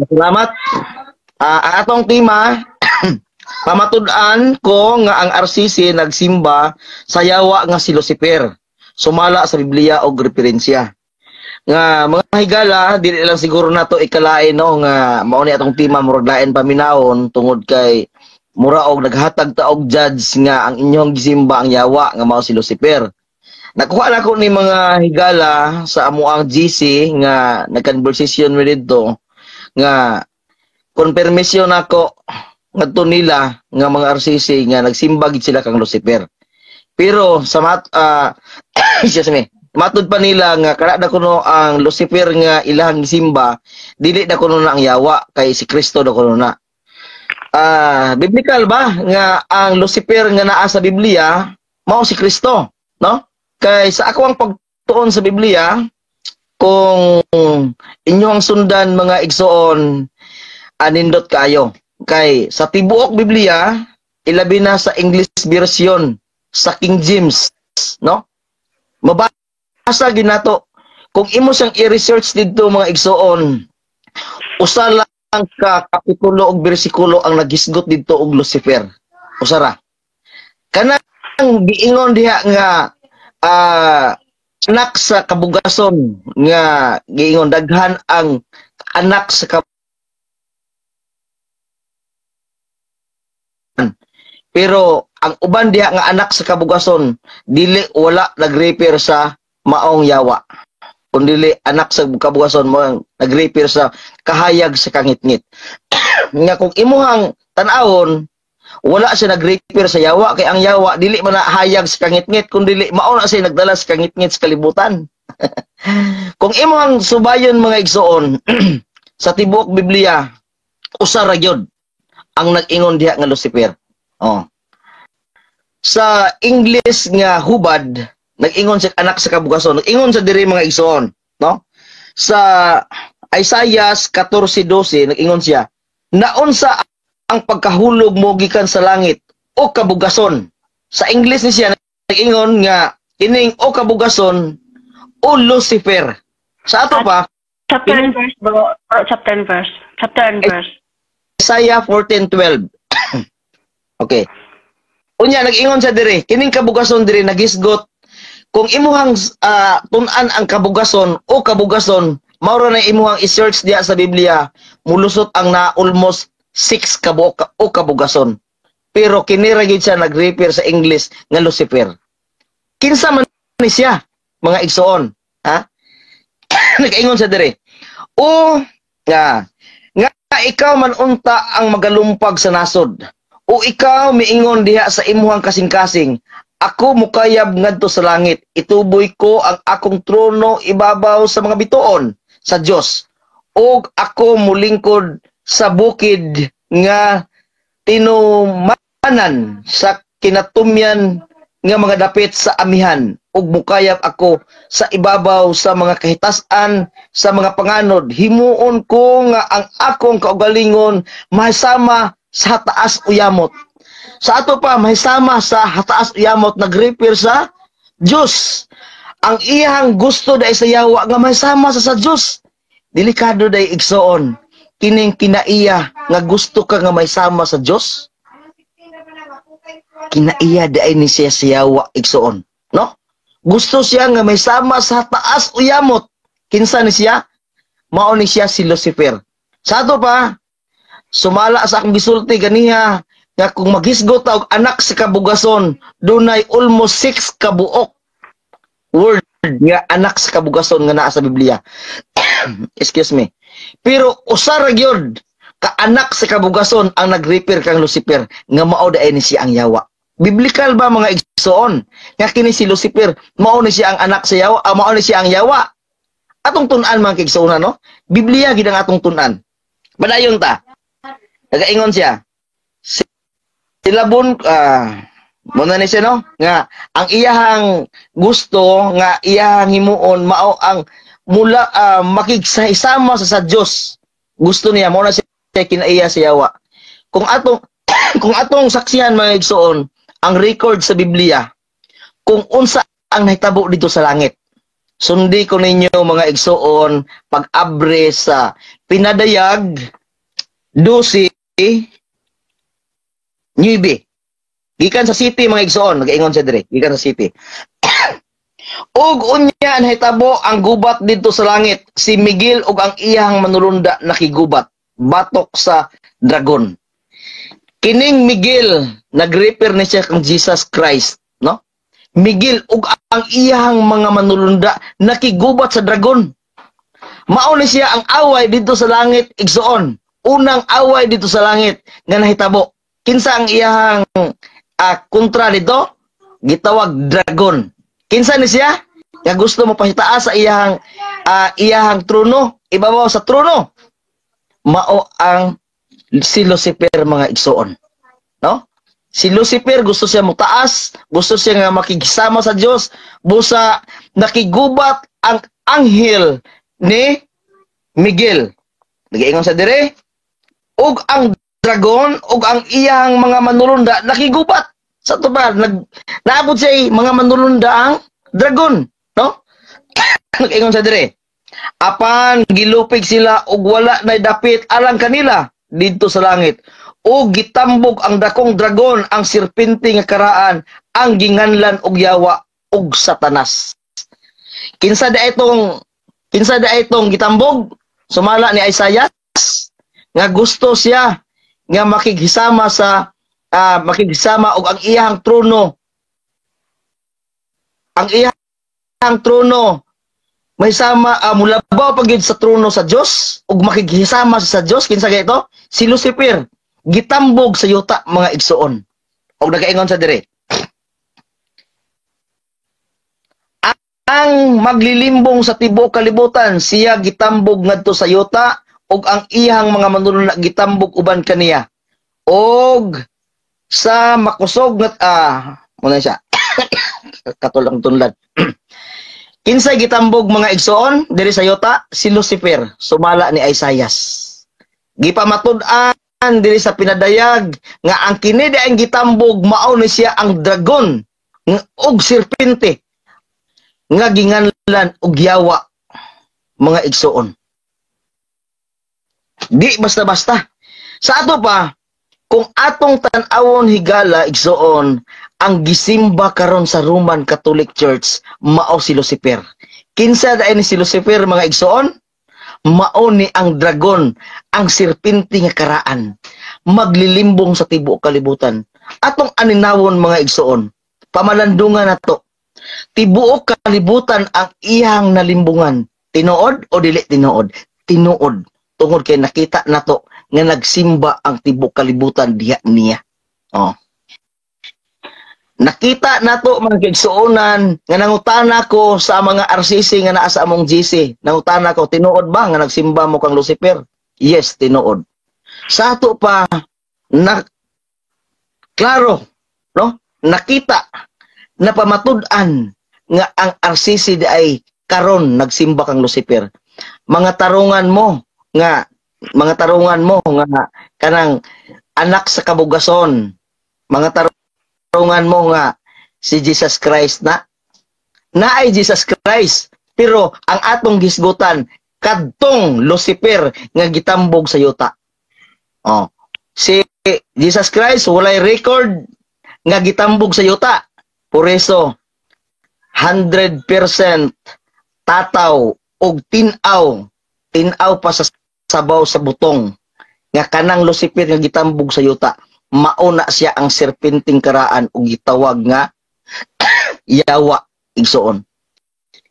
Salamat. Ang atong tema, pamatud-an ko nga ang RCC nagsimba sa yawa nga si Lucifer. Sumala sa Biblia og referensya. Nga mga higala, dili lang siguro nato ikalain, no, nga mao ni atong tema, murag lain paminawon tungod kay mura og naghatag ta og judge nga ang inyong gisimba ang yawa nga mao si Lucifer. Nakuha na ko ni, mga higala, sa amoang GC nga nagconversation mi didto nga confirmation nako ngadto nila nga mga RCC nga nagsimba gid sila kang Lucifer. Pero sa mat excuse me, matud pa nila nga kana na kuno ang Lucifer nga ilahang gisimba, dili na kuno na ang yawa kay si Kristo na kuno na. Biblical ba nga ang Lucifer nga naa sa Biblia mao si Kristo, no? Kay sa ako ang pagtuon sa Biblia, kung inyong sundan, mga igsoon, anindot kaayo. Kay sa tibuok Biblia, ilabi na sa English version sa King James, no? Mabasa ginato kung imo siyang i-research didto, mga igsoon, usa lang ka kapitulo og bersikulo ang naghisgot didto og Lucifer. Usa ra. Kanang giingon diha nga anak sa kabugason, nga giingon daghan ang anak sa pero ang uban diha nga anak sa kabugason dili, wala nag-refer sa maong yawa, kundili anak sa kabugason mo nag-refer sa kahayag sa kangitngit, nga kung imuhang tan-awon, wala siya nag-refer sa yawa kay ang yawa dili man na hayag sa kangitngit, kundi mao na siya nagdala sa kangitngit sa kalibutan. Kung imuhang subayon, mga igsoon, sa tibuok Biblia, usa ra gyud ang nag-ingon diha nga Lucifer. Oh. Sa English nga hubad, nag-ingon siya anak sa kabugason. Nag-ingon sa diri, mga igsoon, no? Sa Isaiah 14:12, nag-ingon siya, "Naunsa ang pagkahulog mo gikan sa langit, o kabugason?" Sa English ni siya nag-ingon nga kining "o kabugason" o Lucifer. Sa ato pa, Chapter and verse, bro. Or chapter and verse. Chapter and verse. Isaiah 14:12. Okay. Unya nag-ingon siya diri, kining kabugason diri nagisgot kung imuhang tun-an ang kabugason o kabugason, mao ra na imuhang i-search diha sa Biblia, mulusot ang na almost 6 kabuok o kabugason. Pero kini ra gyud siya nag-refer sa English nga Lucifer. Kinsa man ni siya, mga igsoon, ha? Nag-ingon siya diri. O nga nga ikaw man unta ang magalumpag sa nasod. O ikaw miingon diha sa imuhang kasing-kasing, "Ako mukayab ngadto sa langit, ituboy ko ang akong trono ibabaw sa mga bituon sa Dios. Og ako mulingkod sa bukid nga tinumanan sa kinatumyan nga mga dapit sa amihan, ug mukayab ako sa ibabaw sa mga kahitasan sa mga panganod. Himuon ko nga ang akong kaugalingon mahisama sa taas uyamot." Sa ato pa, mahisama sa hataas uyamot nag-refer sa Dios. Ang iyang gusto dai sa yawa nga mahisama sa Dios. Delikado dai, igsoon, kining kinaiya nga gusto ka nga mahisama sa Dios. Kinaiya dai ni siya sa yawa, igsoon, no? Gusto siya nga may sama sa taas uyamot. Kinsa ni siya? Mao ni siya si Lucifer. Sa ato pa, sumala sa akong gisulti ganiha nga kung maghisgot ta og anak sa kabugason, dunay almost 6 kabuok word nga anak sa kabugason nga naa sa Biblia. Excuse me. Pero usa ra gyud ka anak sa kabugason ang nag-refer kang Lucifer nga mao daay ni siya ang yawa. Biblical ba, mga igsoon, nga kini si Lucifer mao ni siya ang anak sa yawa, mao ni siya ang yawa? Atong tun-an, mga kaigsoon, no? Biblia gid ang atong tun-an. Padayon ta. Nagaingon siya. Silabon muna ni siya, no, nga ang iyahang gusto nga iyahang himuon mao ang mula makigsahisama sa Dios. Gusto niya mo na siya kinaiya sa yawa. Kung atong saksihan, mga igsoon, ang record sa Biblia kung unsa ang nahitabo dito sa langit. Sundi ko ninyo, mga igsuon, pag-abre sa Pinadayag 12:9. Gikan sa city, mga igsuon, nagaingon siya dire, gikan sa city. "Ug unya nahitabo ang gubat didto sa langit. Si Miguel ug ang iyang manulunda nakigubat batok sa dragon." Kining Miguel, nag-refer ni siya kang Jesus Christ, no? Miguel ug ang iyang mga manulunda nakigubat sa dragon. Mao ni siya ang away didto sa langit, igsuon. Unang away didto sa langit nga nahitabo. Kinsa ang iyang kontra dito? Gitawag dragon. Kinsa ni siya? Nga gusto mo pahitaas sa iyang trono, ibabaw sa trono. Mao ang si Lucifer, mga igsuon. No? Si Lucifer, gusto siya mutaas, gusto siya nga makikisama sa Dios, busa nakigubat ang anghel ni Miguel. Nagaingon sa dire, ug ang dragon ug ang iyang mga manulunda nakigubat. Sa ato pa, naabot siya mga manulunda ang dragon, no? Nag-ingon sa dire. "Apan gilupig sila ug wala nay dapit alang kanila didto sa langit. Ug gitambog ang dakong dragon, ang serpente nga karaan, ang ginganlan og Yawa ug Satanas." Kinsa da itong gitambog? Sumala ni Isaiah nga gusto siya nga makighisama og ang iyang trono may sama, mulabaw pa gyud sa trono sa Dios ug makighisama sa Dios. Kinsa kay ito? Si Lucifer, gitambog sa yuta, mga igsuon. Og nagaingon sa dire, "Ang maglilimbong sa tibuok kalibutan, siya gitambog ngadto sa yuta ug ang iyang mga manuluna gitambog uban kaniya." Og sa makusog nga muna siya katulang tunlad. Kinsay gitambog, mga igsoon, diri sa yuta? Si Lucifer, sumala ni Isaias. Gipamatud-an diri sa Pinadayag nga ang kini di ang gitambog, mao ni siya ang dragon ug serpente nga ginganlan og Yawa, mga igsoon. Di basta-basta. Sa ato pa, kung atong tan-awon higala, igsoon, ang gisimba karon sa Roman Catholic Church mao si Lucifer. Kinsa daay ni si Lucifer, mga igsoon? Mao ni ang dragon, ang serpente nga karaan, maglilimbong sa tibuok kalibutan. Atong aninawon, mga igsoon, pamalandungan nato. Tibuok kalibutan ang iyang nalimbungan. Tinuod o dili tinuod? Tinuod. Tungod kay nakita nato nga nagsimba ang tibuok kalibutan diha niya. Oh. Nakita nato, mga kaigsuonan, nga nangutana ko sa mga RCC nga naa sa among GC. Nangutana ko, "Tinuod ba nga nagsimba mo kang Lucifer?" "Yes, tinuod." Sa ato pa na klaro, no? Nakita na pamatud-an nga ang RCC di ay karon nagsimba kang Lucifer. Mga tarungan mo nga kanang anak sa kabugason, mga tarungan mo nga si Jesus Christ na naay Jesus Christ, pero ang atong gisgutan kadtong Lucifer nga gitambog sa yuta. Oh. Si Jesus Christ, walay record nga gitambog sa yuta. Por eso 100% tataw og tin-aw, tin-aw pa sa sabaw sa butong nga kanang Lucifer nga gitambog sa yuta, mauna siya ang serpenteng karaan ug gitawag nga Yawa, igsuon.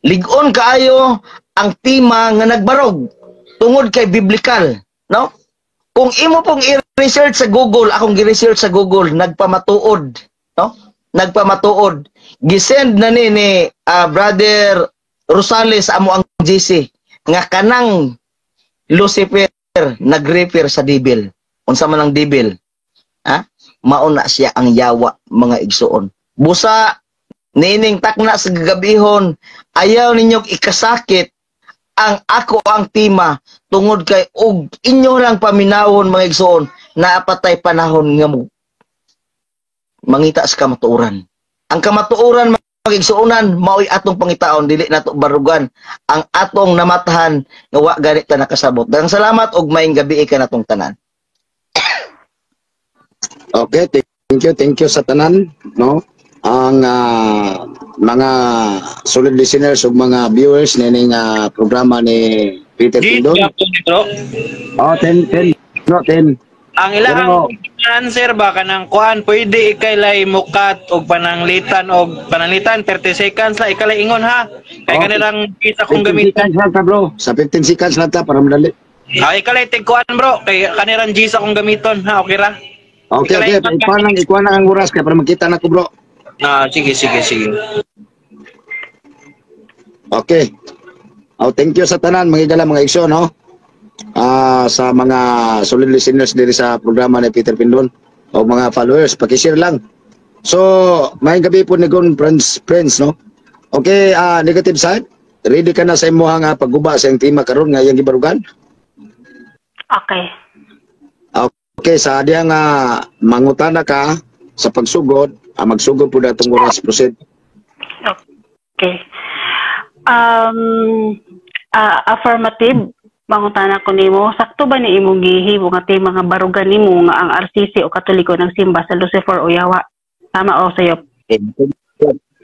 Lig-on kaayo ang tema nga nagbarog tungod kay biblical, no? Kung imo pong i-research sa Google, akong gi-research sa Google, nagpamatuod, no? Nagpamatuod. Gisend na ni Brother Rosales sa amo ang GC nga kanang Lucifer nag-refer sa devil. Unsa man ang devil? Ha? Mauna siya ang Yawa, mga igsuon. Busa niining takna sa gagabihon, ayaw ninyong ikasakit ang ako ang tema tungod kay og inyo lang paminawon, mga igsuon, naapatay panahon nga mo mangita sa kamatuoran. Ang kamatuoran, mga igsuonan, mao'y atong pangitaon. Dili nato barugan ang atong namatahan nga wa gani ta nakasabot. Daghang salamat ug maayong gabii kanatong tanan. Okay, thank you sa tanan, no? Ang mga solid listeners ug mga viewers nining programa ni Peter G, Pindon. Bro. Oh, 10, 10, no, 10. Ang ilahang answer ba, kanang kuan, pwede ikaylay mukat og pananglitan og pananglitan 30 seconds la ikalay ingon ha kay kanilang isa kong 15 gamiton. Seconds lang ta, bro. Sa 15 seconds lang ta para madali. Ah, ikalay tig kuan, bro, kay kanirang G sa kong gamiton ha, okay ra? Okay. Ikuha lang ang oras kay para makita na ko, bro. Ah, sige sige sige. Okay. Oh, thank you sa tanan, mga igala, mga igsoon, no? Ah, sa mga solid listeners diri sa programa ni Peter Pindon o mga followers, paki-share lang. So, maayong gabii po ni Gon Prince Prince, no? Okay, negative side. Ready ka na sa imuha nga pagguba sa iyang tema karon nga iyang gibarugan? Okay. Okay, sa diha nga mangutana ka sa pagsugod, magsugod po datong oras, proceed. Okay. Affirmative, mangutana ko nimo, sakto ba ni imong gihimo nga tema nga barugan nimo nga ang RCC o Katoliko nagsimba sa Lucifer o Yawa? Tama o sayop?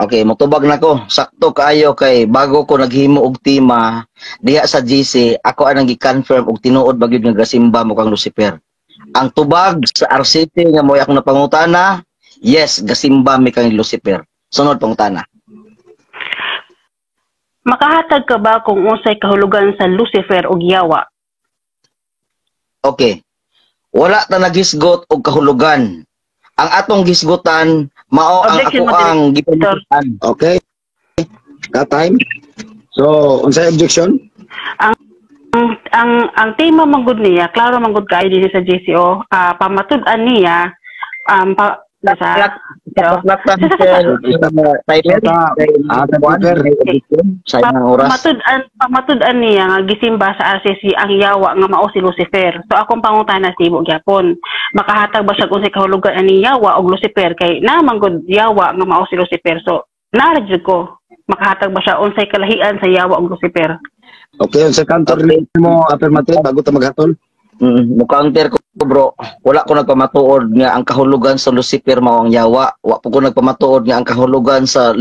Okay, motubag na ko. Sakto kaayo kay bago ko naghimo og tema diha sa GC, ako ang gi-confirm og tinuod ba gyud nga gasimba mo kang Lucifer. Ang tubag sa RCC nga mo'y akong napangutana, yes, gasimba mi kang Lucifer. Sunod pangutana. Makahatag ka ba kung unsay kahulugan sa Lucifer o Yawa? Okay. Wala ta naghisgot og kahulugan. Ang atong hisgutan mao ang Objection, ako ang gipamatuan. Okay. Got time. So, unsay objection? Ang tema man gud niya, klaro man gud kaayo dinhi sa GCO, pamatud-an niya pa, sa Ah, Peter. Sayang ang oras. Pamatud-an niya nga gisimba sa RCC ang yawa nga mao si Lucifer. So akong pangutana sa imo gyapon, makahatag ba siya kung unsay kahulugan ani yawa og Lucifer, kay naa man gud yawa nga mao si Lucifer? So naa jud ko, makahatag ba siya unsay kalahian sa yawa og Lucifer? Okay, unsay counter mo, affirmative, bago ta maghatol? Mo counter ko, bro. Wala ko nagpamatuod nga ang kahulugan sa Lucifer mao ang yawa. Wa po ko nagpamatuod nga ang kahulugan sa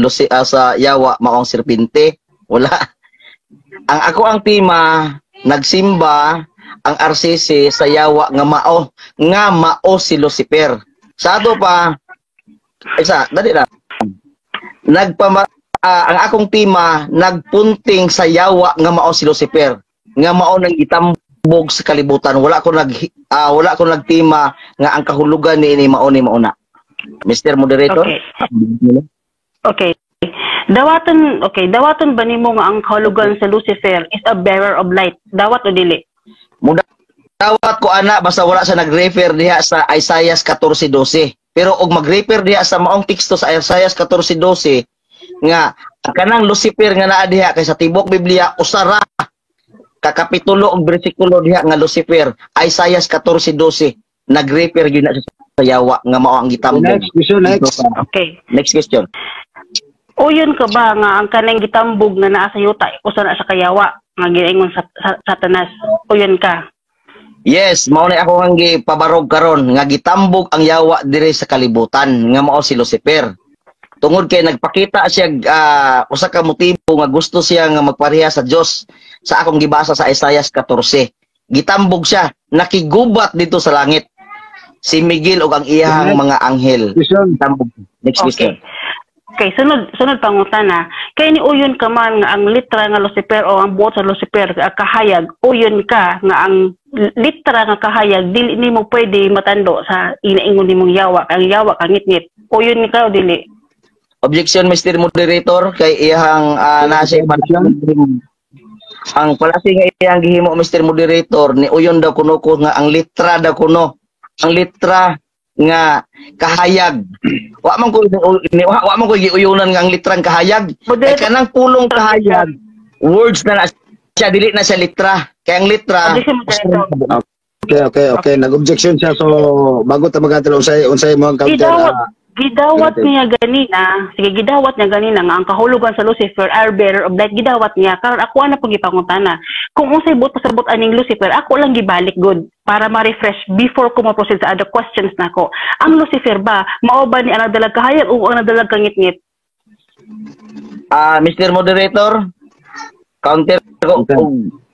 yawa mao ang serpente. Wala. Ang ako ang tema, nagsimba ang RCC sa yawa nga mao si Lucifer. Sa ato pa isa, dali lang. Ang akong tema, nagpunting sa yawa nga mao si Lucifer, nga mao nang gitambog sa kalibutan. Wala ko nagtima nga ang kahulugan ni ini mao ni mao na. Mr. Moderator. Okay. Okay. Dawaton, okay, dawaton ba nimo nga ang kahulugan sa Lucifer is a bearer of light? Dawat o dili? Dawat ko ana basta wala sa nag-refer diha sa Isaiah 14:12. Pero og mag-refer diha sa maong teksto sa Isaiah 14:12 nga ang kanang Lucifer nga naa diha, kay sa tibok Biblia usa ra ka kapitulo og bersikulo diha nga Lucifer, Isaiah 14:12, nag-refer gyud na siya sa yawa nga mao ang gitambog. Next question, next. Okay. Next question. Uyon ka ba nga ang kanang gitambog nga naa sa yuta usa na sa kayawa nga giingon sa Satanas? Uyon ka? Yes, mao na ako ang gipabarog karon nga gitambog ang yawa dire sa kalibutan nga mao si Lucifer. Tungod kay nagpakita siya usa ka motibo nga gusto siya nga magpareha sa Dios sa akong gibasa sa Isaiah 14. Gitambog siya, nakigubat dito sa langit si Miguel ug ang iyang mga anghel. Question. Gitambog. Next question. Okay, sunod pangutana. Kay ni uyon ka man nga ang litra nga Lucifer o ang buot sa Lucifer kahayag, uyon ka nga ang litra nga kahayag dili nimo pwede matando sa inaingon nimong yawa, ang yawa kangitngit? Uyon ka o dili? Objection, Mr. Moderator, kay iyang nasa ang palasi nga iyang gihimo, Mr. Moderator, ni uyon daw kuno ko nga ang litra daw kuno, ang litra nga kahayag. Wa man ko giuyunan nga ang litrang kahayag. Kay kanang pulong kahayag, words na na siya, dili na siya litra. Kay ang litra Objection, moderator. Okay. Nag-objection siya. So, bago ta maghatol, unsay mo ang counter? Gidawat. Gidawat Negative. Niya ganina, sige, gidawat niya ganina nga ang kahulugan sa Lucifer are bearer of light. Gidawat niya karon, ako na pong gipangutana. Kung unsay buot pasabot aning Lucifer, ako lang gibalik good para ma-refresh before ko ma-proceed sa other questions nako. Ang Lucifer ba, mao ba ni ang nagdalag kahayag o ang nagdalag kangitngit? Ah, Mr. Moderator, counter ko og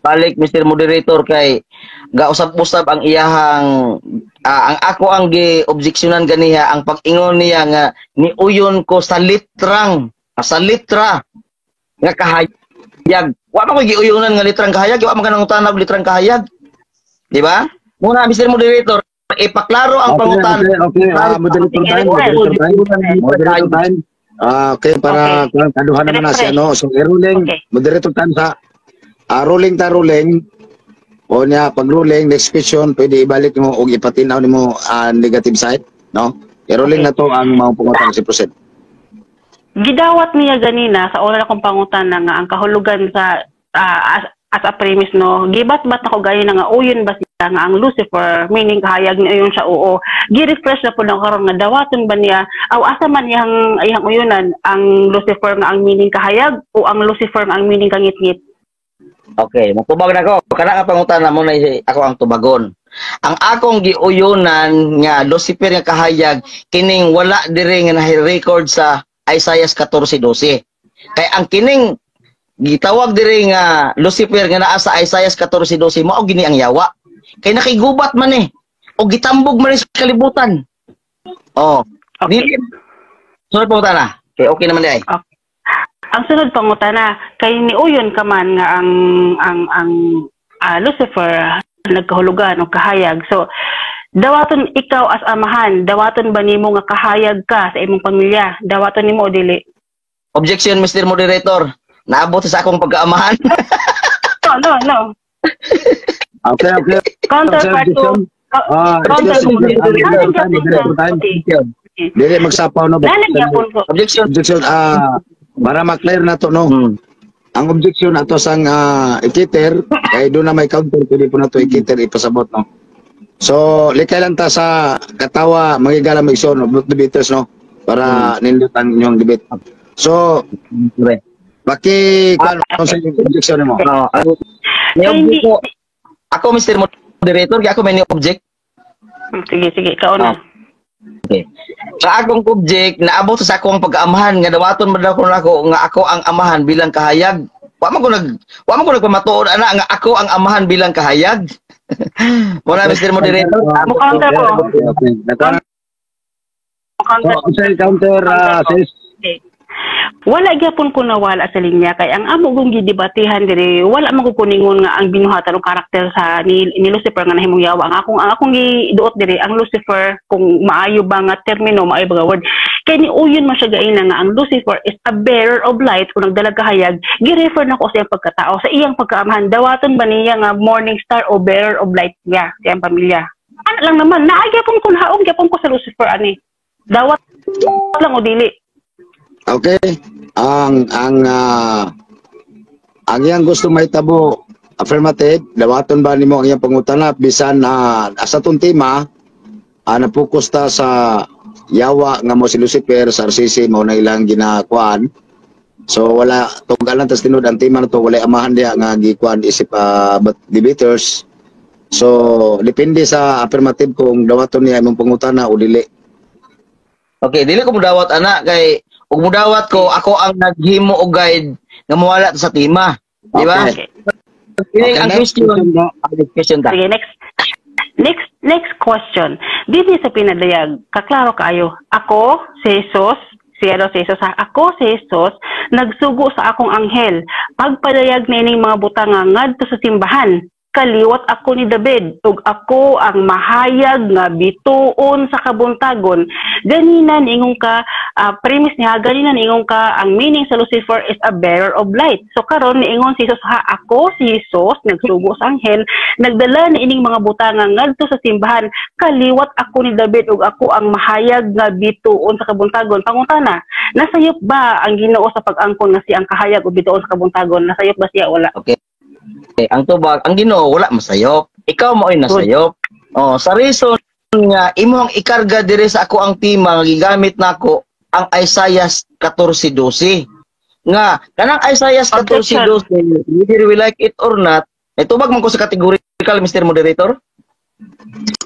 balik, Mr. Moderator, kay gausab-usab ang iyahang ang ako ang gi-objeksyonan ganiha ang pag-ingon niya nga niuyon ko sa litra nga kahayag. Wa man ko giuyonan nga litrang kahayag, wa man ka nangutana og litrang kahayag. Di ba? Muna, Mr. Moderator, ipaklaro ang pangutana. Okay. Ah, moderator time, moderator time. Moderator time. Ah, okay, para okay, kaduha naman na siya, no. So, i-ruling, moderator time sa ruling ta ruling. O niya, pag ruling, next question, pwede ibalik mo og ipatinaw nimo negative side, no? I-ruling na to ang mga pangutana si proceed. Gidawat niya ganina sa una akong pangutana nga ang kahulugan sa as a premise, no, gibat-bat nako gayon nga uyon ba siya nga ang Lucifer meaning kahayag, ni uyon siya, oo. Gi-refresh na pud karon nga dawaton ba niya aw asa man iyang iyang uyunan ang Lucifer nga ang meaning kahayag o ang Lucifer nga ang meaning kangitngit? Okay, mutubag na ko. Kana nga pangutana mo na ako ang tubagon. Ang akong giuyunan nga Lucifer nga kahayag kining wala diri nga nahi-record sa Isaiah 14:12. Kay ang kining gitawag diri nga Lucifer nga naa sa Isaiah 14:12 mao gini ang yawa. Kay nakigubat man eh. O gitambog man eh sa kalibutan. Oh, dili. Sunod pangutana. Okay, okay naman di ay. Ang sunod pangutana, kay niuyon ka man nga ang Lucifer nagkahulugan o kahayag. So dawaton ikaw as amahan, dawaton ba nimo nga kahayag ka sa imong pamilya? Dawaton nimo o dili? Objection, Mr. Moderator. Naabot sa akong pagkaamahan. No. Okay. Counter part Objection. 2. Ah, Counter excuse me, Counter moderator time, moderator time. Okay. Dili magsapaw, no. Lalagyan po. Objection. Objection, para ma-clear na to, no. Ang objection ato sang ikiter kay doon na may counter, pwede po na to ikiter ipasabot, no. So, likay lang ta sa katawa, mga higala, mga igsoon, no, both debaters, no, para nindot ang inyong debate. So, baki kuan sa objection mo. Oh, may Kay hindi object ko. Ako, Mr. Moderator, kaya ako may object. Sige, sige, ikaw na. Okay. Sa akong object, naabot sa akong pag-amahan nga dawaton man daw ko nako nga ako ang amahan bilang kahayag. Wa man ko nagpamatuod ana nga ako ang amahan bilang kahayag. Muna, Mr. Moderator. Mo counter ko. Okay. Mo counter. So, unsay counter, sis? Okay. Wala gyapon ko nawala sa linya kay ang amo kong gidebatehan diri, wala man ko kuningon nga ang binuhatan og karakter sa ni Lucifer nga nahimong yawa. Ang akong giduot diri, ang Lucifer, kung maayo ba nga termino, maayo ba nga word, kay ni uyon man siya gaina nga ang Lucifer is a bearer of light kung nagdala kahayag. Gi-refer nako sa iyang pagkatao, sa iyang pagkaamahan. Dawaton ba niya nga morning star o bearer of light niya sa iyang pamilya? Ano lang naman naa gyapon ko, nahaog gyapon ko sa Lucifer ani, dawat lang o dili? Okay. Ang iyang gusto mahitabo affirmative, dawaton ba nimo ang iyang pangutana bisan na sa atong tema na-focus ta sa yawa nga mo si Lucifer sa RCC, mao na ilang ginakuan. So wala tunggalan tas tinud ang tema na to, walay amahan diha nga gikuan isip but debaters. So depende sa affirmative kung dawaton niya imong pangutana o dili. Okay, dili ko mudawat ana kay ug mudawat ko, ako ang naghimo og guide nga mawala sa tema. Di ba? Okay. Kini Okay, ang next question, question, no? ang next question ta. Sige, next. Next question. Dito sa pinadayag, kaklaro kaayo. Ako, si Jesus, si ano si Jesus, ha? Ako si Jesus, nagsugo sa akong anghel. Pagpadayag nining mga butanga ngadto sa simbahan. Kaliwat ako ni David, ug ako ang mahayag nga bituon sa kabuntagon. Ganina niingon ka, premise niya, ganina niingon ka, ang meaning sa Lucifer is a bearer of light. So karon niingon si Jesus, ha, ako si Jesus, nagsugo sa anghel, nagdala ni ining mga butanga ngadto sa simbahan. Kaliwat ako ni David ug ako ang mahayag nga bituon sa kabuntagon. Pangutana, nasayop ba ang Ginoo sa pag-angkon nga siya ang kahayag o bituon sa kabuntagon? Nasayop ba siya? Wala. Okay. Ang tubag, ang Ginoo wala masayop. Ikaw mo ay nasayop. Oh, sa reason nga imong ikarga dire sa ako ang tema nga gigamit nako ang Isaiah 14:12. Nga kanang Isaiah 14:12, whether we like it or not, tubag man ko sa categorical, Mr. Moderator.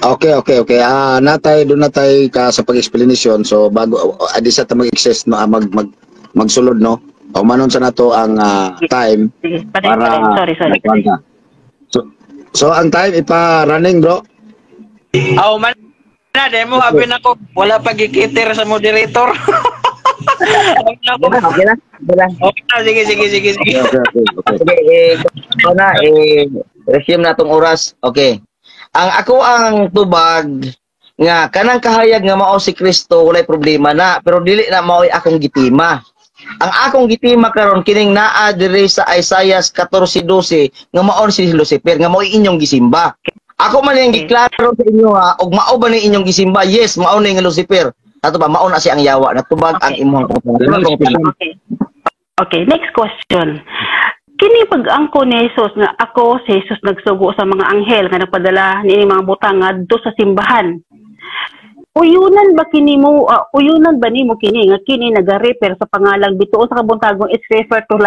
Okay. Natay doon natay ka sa pag-explanation. So bago adi sa ta mag-access no, magsulod no. O manon sa nato ang time para sorry. So ang time ipa-running, bro. Aw man na demo abi nako wala pa gikiter sa moderator. Okay na. Okay na, sige. Okay, na resume na tong oras. Okay. Ang ako ang tubag nga kanang kahayag nga mao si Kristo walay problema na, pero dili na mao'y akong gitima. Ang akong gitima karon kining naa diri sa Isaiah 14:12 nga mao si Lucifer nga mao'y inyong gisimba. Ako man yung giklaro sa inyo ha, og mao ba ni inyong gisimba? Yes, mao ni nga Lucifer. Ato ba mao na siya ang yawa, natubag ang imong Okay. Okay, next question. Kini pag-angko ni Jesus nga ako si Jesus nagsugo sa mga anghel nga nagpadala niini mga butang ngadto sa simbahan. Uyunan ba kini mo uyunan ba nimo kini nga kini naga-refer sa pangalang bituon sa kabuntagong is refer to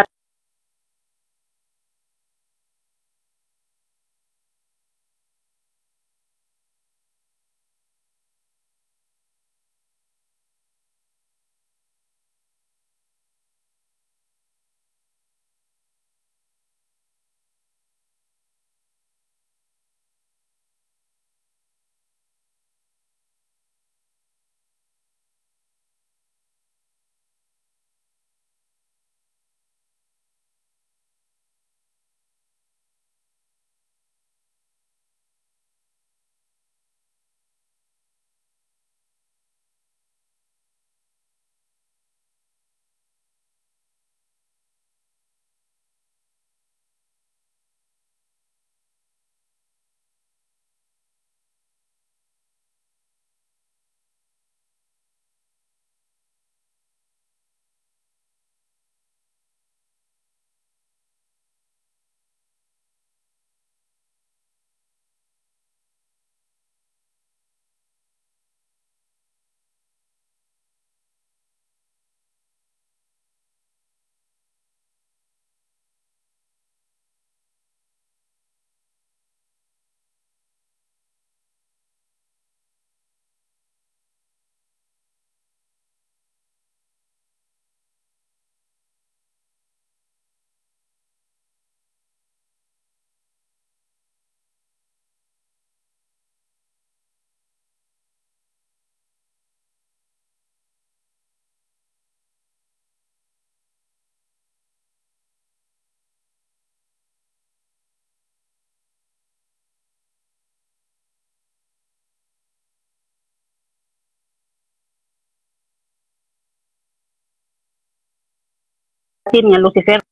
Latin nga Lucifer.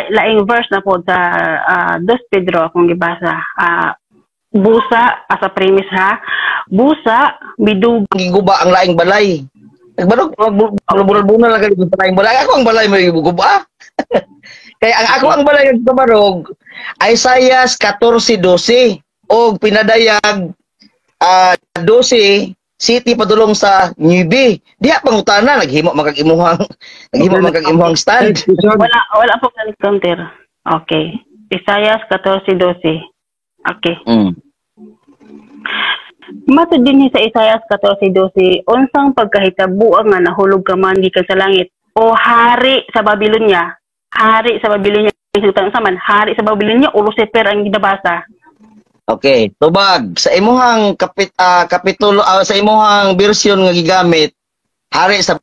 Laing verse na po sa 2 Pedro akong gibasa. Busa as a premise ha. Busa midug giguba ang laing balay. Nagbarog bulbul-bulbul lang kay sa laing balay. Ako ang balay may guba. Kaya ang ako ang balay nagkabarog Isaiah 14:12 og pinadayag 12 city padulong sa 9. Diha pangutana naghimo man kag imuhang naghimo man kag imuhang stand. Wala po kang counter. Okay. Isaiah 14:12. Okay. Matud dinhi sa Isaiah 14:12, unsang pagkahitabo nga nahulog ka man gikan sa langit o hari sa Babylonia. Hari sa Babylonia, sa man, hari sa Babylonia o Lucifer ang ginabasa. Okay, tubag sa imuhang kapitulo sa imuhang version nga gigamit hari sa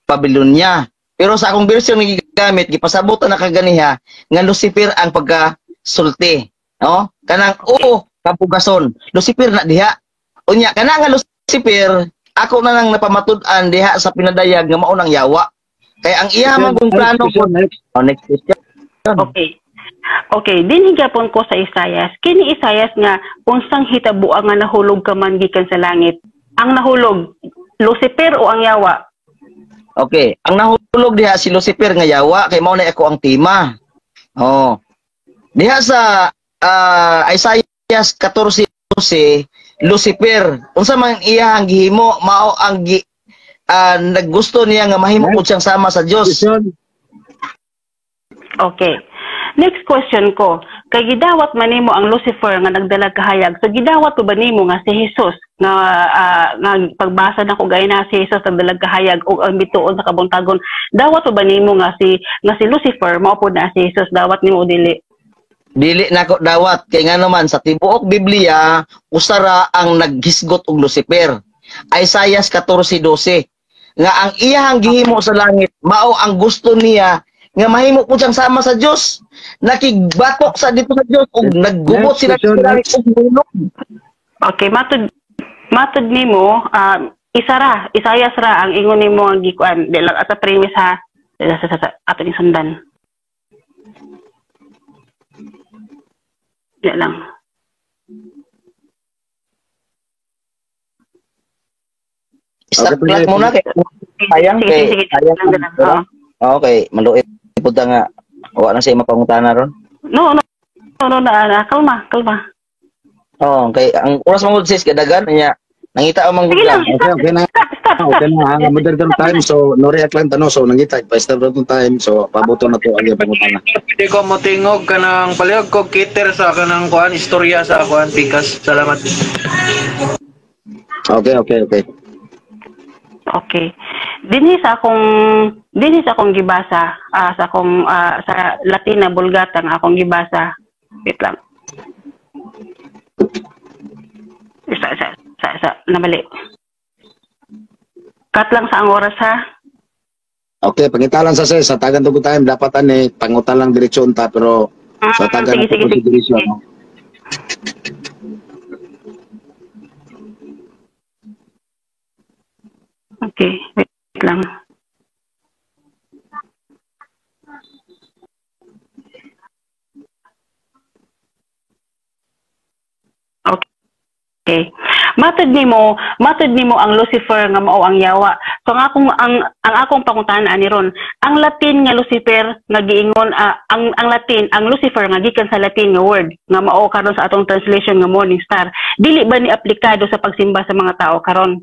Babylonia. Pero sa akong version nga gigamit gipasabutan na kaganiha nga Lucifer ang pagkasulti, no? Kanang okay. Kapugason, Lucifer na diha. Unya kana nga Lucifer ako na lang napamatud-an diha sa pinadayag nga mao nang yawa. Kaya ang iya man kung plano ko. Next question. Okay. Okay, dinhi gyapon ko sa Isaias. Kini Isaias nga unsang hitabo nga nahulog ka man gikan sa langit. Ang nahulog, Lucifer o ang yawa? Okay, ang nahulog diha si Lucifer nga yawa kay mao na ako ang tema. Oh. Diha sa Isaiah 14:12, Lucifer, unsa man iya ang gihimo, mao ang naggusto niya nga mahimo pud siyang sama sa Dios. Okay. Next question ko, kay gidawat man nimo ang Lucifer nga nagdalag kahayag. So gidawat ba nimo nga si Jesus nga nga pagbasa nako gay na si Jesus nagdalag kahayag ug ang bituon sa kabuntagon, dawat ba nimo nga si Lucifer mao pud na si Jesus, dawat nimo o dili? Dili nako dawat kay ngano man sa tibuok Biblia usara ang naghisgot og Lucifer. Isaiah 14:12 nga ang iyahang gihimo sa langit mao ang gusto niya nga mahimo po siyang sama sa Dios. Nakigbatok sa dito sa Dios ug naggubot sila sa langit ug mulog. Okay, matud nimo isara, Isaiah ra ang ingon nimo ang gikuan, di lang ata premise ha. Sa ato ning sundan. Di lang. Stop okay, muna kay sayang kay sayang. Okay, maluit pud nga wa na siya mapangutana ron. No, na kalma, kalma. Oh, kay ang oras mangud sis kadagan niya. Nangita ang manggod lang. Okay na. Stop. Okay na, moderator time, so no react lang tano, so nangita pa stop na time, so pabuto na to ang pangutana. Pwede ko motingog kanang palihog ko kiter sa kanang kuan istorya sa kuan pikas. Salamat. Okay. Okay. Dinhi sa akong gibasa, sa akong sa Latina Vulgata nga akong gibasa. Wait lang. Isa, namali. Cut lang sa ang oras ha. Okay, pangitalan sa sis, sa tagan to time dapat ani pangutan lang diretso unta pero sa tagan sige, diretso. No? Okay, wait lang. Okay. Matod nimo ang Lucifer nga mao ang yawa. So ang akong pangutana ani ron, ang Latin nga Lucifer nga giingon ang Latin, ang Lucifer nga gikan sa Latin nga word nga mao karon sa atong translation nga morning star, dili ba ni aplikado sa pagsimba sa mga tao karon?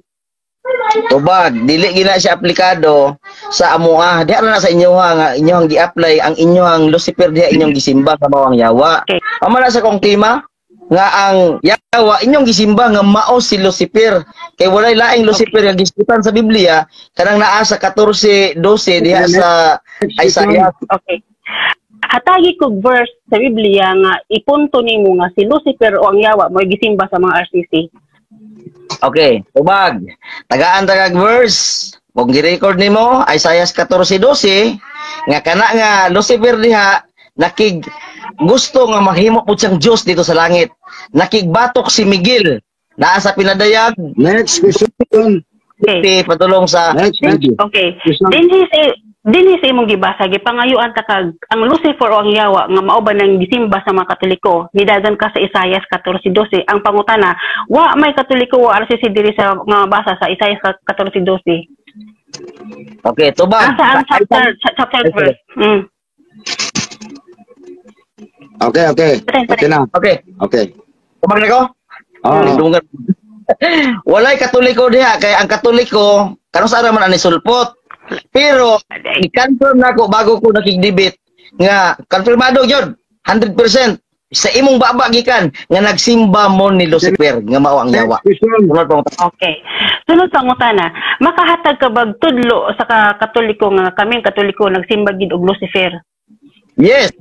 Tubag, dili gina siya aplikado sa amoa. Diha na sa inyo ha, nga inyong gi-apply ang inyong Lucifer diha inyong gisimba nga mao ang yawa. Okay. Amo na sa kong tema nga ang yawa inyong gisimba nga mao si Lucifer. Kay walay laing Lucifer nga gisgutan sa Biblia kanang naa sa 14:12 diha sa Isaiah. Okay. Hatagi kog verse sa Biblia nga ipunto nimo nga si Lucifer o ang yawa mo gisimba sa mga RCC. Okay, tubag. Tagaan tagag verse. Kung gi-record nimo Isaiah 14:12 nga kana nga Lucifer diha nakig gusto nga mahimo pud siyang Dios dito sa langit. Nakigbatok si Miguel naa sa pinadayag. Next question. Okay. Padulong sa next. Okay. Dinhi sa imong gibasa gipangayuan ta kag ang Lucifer o ang yawa nga mao ba nang gisimba sa mga Katoliko, nidagan ka sa Isaiah 14:12. Ang pangutana, wa may Katoliko o RCC diri sa nga basa sa Isaiah 14:12. Okay, tubag. Asa ang chapter verse? Okay. Okay na. Okay. Tubag na ko? Oh. Walay Katoliko diha kay ang Katoliko karon sa man ani sulpot. Pero i-confirm nako bago ko nakig-debate nga konfirmado gyud 100% sa imong baba gikan nga nagsimba mo ni Lucifer nga mao ang yawa. Okay. Sunod pangutana, makahatag ka bag tudlo sa Katoliko nga kaming Katoliko nagsimba gid og Lucifer? Yes.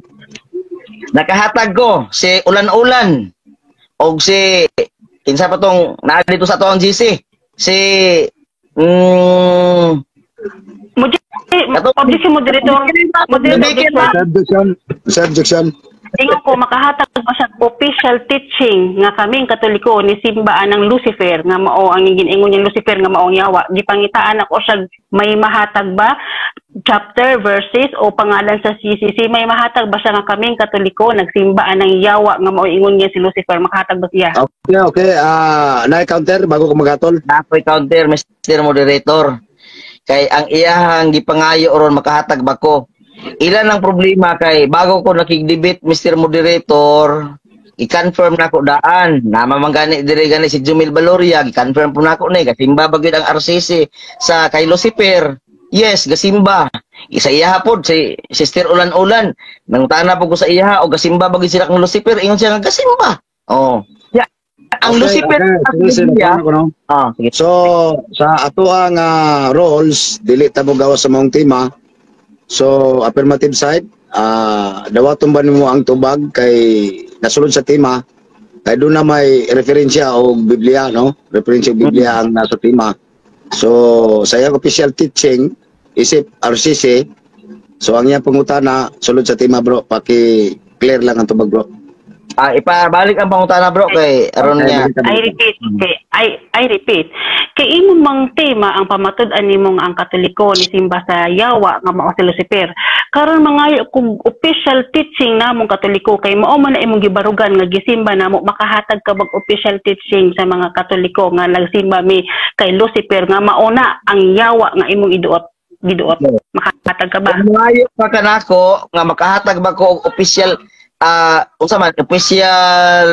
Nakahatag ko si Ulan-ulan og si kinsa pa tong naa dito sa atong GC si objection moderator. Objection. Ingon ko, makahatag ba siya official teaching nga kaming Katoliko ni simbaan ng Lucifer nga mao ang giningon niyang Lucifer nga mao ang yawa? Gipangitaan ako siya, may mahatag ba chapter, verses o pangalan sa CCC? May mahatag ba siya nga kaming Katoliko nagsimbaan ng yawa nga mao ingon niya si Lucifer? Makahatag ba siya? Okay. Ah, na counter bago ko magatol. Ako'y counter, Mr. Moderator. Kay ang iyahang gipangayo ron, makahatag ba ko? Ilan ang problema kay bago ko nakig-debate, Mr. Moderator, i-confirm na ko daan. Nama man gani dire gani si Jumil Baloria, i-confirm po nako ni gasimba ba gyud ang RCC sa kay Lucifer? Yes, gasimba. Isa iyaha pod si Sister Ulan-Ulan. Nangutana po ko sa iyaha o gasimba ba gyud sila kang Lucifer? Ingon siya nga gasimba. Oh. Yeah. Ang Lucifer Okay. Sige, Biblia- nakuha ko, no? Ah, sige. So, sa ato ang roles, dili ta mo gawas sa maong tema. So, affirmative side, dawaton ba nimo ang tubag kay nasulod sa tema? Kay doon na may referensya o Biblia, no? Referensya og Biblia ang nasa tema. So, sa iyang official teaching, isip RCC, so ang iyang pangutana, sulod sa tema, bro. Paki-clear lang ang tubag, bro. Ah, ipabalik ang pangutana, bro, kay aron Okay, niya. balik ka, I balik ka. repeat, okay, I repeat. Kay imo mang tema ang pamatud-an nimo nga ang Katoliko ni simba sa yawa nga mao si Lucifer. Karon mangayo kung official teaching namong Katoliko kay mao man na imong gibarugan nga gisimba namo, makahatag ka bag official teaching sa mga Katoliko nga nagsimba mi kay Lucifer nga mao na ang yawa nga imong iduot giduot? Makahatag ka ba? Kung mangayo pa kanako nga makahatag ba ko og official, unsa man, official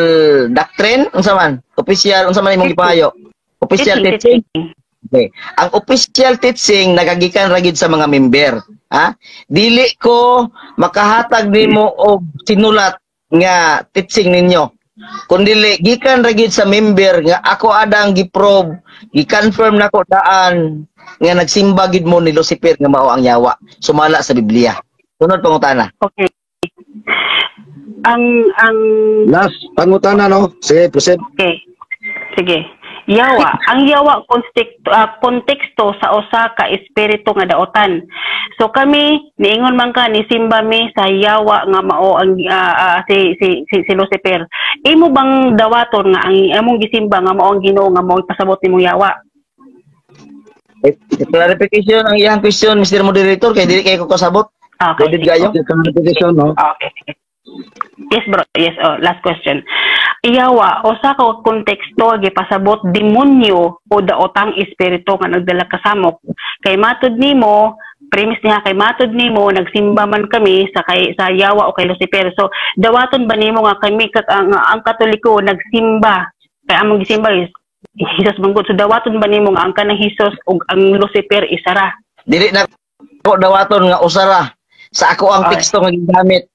doctrine, unsa man official, unsa man imong gipangayo, official teaching? Okay. Ang official teaching nagagikan ra gyud sa mga member, ha? Dili ko makahatag nimo og sinulat nga teaching ninyo. Kundili gikan ra gyud sa member nga ako adang gi-prove, gi-confirm nako daan nga nagsimba gid mo ni Lucifer nga mao ang yawa sumala sa Biblia. Sunod pangutana. Okay. Ang Last pangutana, no? Sige, proceed. Okay. Sige. Yawa. Ang yawa konteksto sa usa ka espiritu nga daotan. So kami niingon man ka ni simba mi sa yawa nga mao ang si Lucifer. Imo bang dawaton nga ang among gisimba nga mao ang Ginoo nga mao pasabot nimong yawa? Clarification ang iyang question, Mr. Moderator, kay dili kay ko kasabot. Okay. Loaded kayo. Okay, clarification, no? Okay. Yes, bro. Yes, oh, last question. Yawa, usa ka konteksto gipasabot demonyo o daotang espiritu nga nagdala kasamok. Kay matud nimo, premise niya, kay matud nimo nagsimba man kami sa kay sa yawa o kay Lucifer. So dawaton ba nimo nga kami ang Katoliko nagsimba kay among gisimba is Jesus man gud? So dawaton ba nimo nga ang kanang Jesus ug ang Lucifer isara? Dili na ko dawaton nga usara sa ako ang teksto nga gigamit.